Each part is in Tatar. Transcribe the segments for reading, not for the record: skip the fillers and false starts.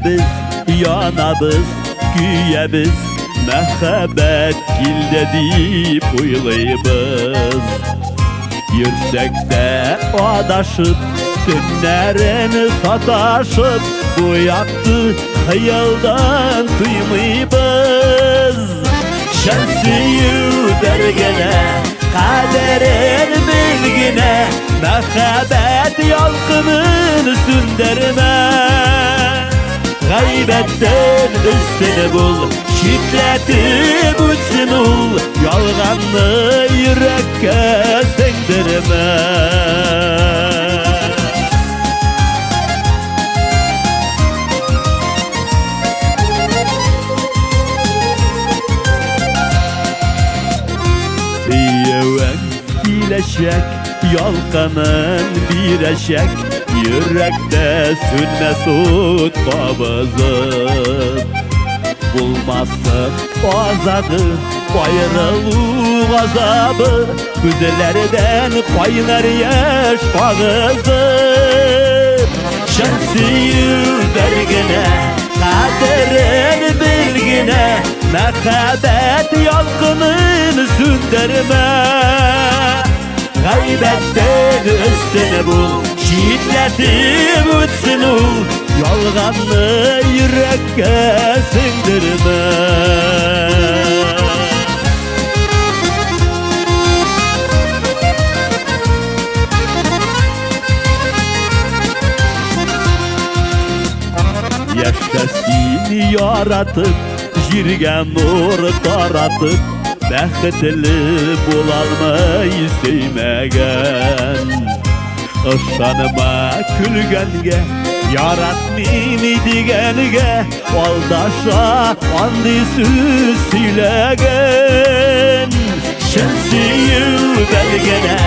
Сөябез, янабыз, көябез, мәхәббәт килде дип уйлыйбыз. Йөрсәк тә адашып, төннәрен саташып, бу якты хыялдан туймыйбыз. Чын сөю бер генә, кадерен бел генә, мәхәббәт ялкынын сүндермә. Гайбәттән өстен бул, читләтеп үтсен ул, ялганны йөрәккә сеңдермә. Сөюең киләчәк, ялкынын бирәчәк, йөрәктә сүнмәс ут кабызып. Булмасын азагы, аерылу газабы, күзләрдән кайнар яшь агызып. Чын сөю бер генә, кадерен бел генә, мәхәббәт ялкынын сүндермә. Гайбәттән өстен бул, читләтеп үтсен ул, ялганны йөрәккә сеңдермә. Яшьтә сине яратып, җиргә нур таратып, бәхетле булалмый сөймәгән. Ышанма көлгәнгә, яратмыйм дигәнгә, алдаша андый сүз сөйләгән. Чын сөю бер генә,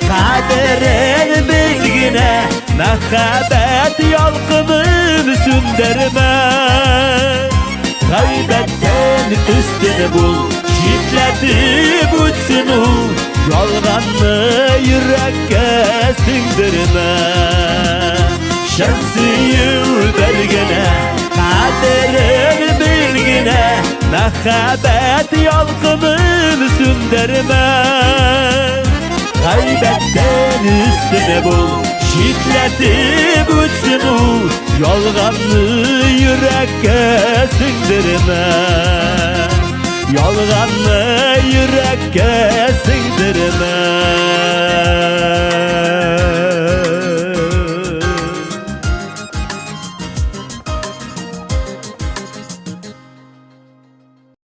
кадерен бел генә, мәхәббәт ялкынын сүндермә. Гайбәттән өстен бул, читләтеп үтсен ул, ялганны йөрәккә сеңдермә. Чын сөю бер генә, кадерен бел генә, мәхәббәт ялкынын сүндермә. Гайбәттән өстен бул, читләтеп үтсен ул, ялганны йөрәккә сеңдермә. Ялганны йөрәккә сеңдермә.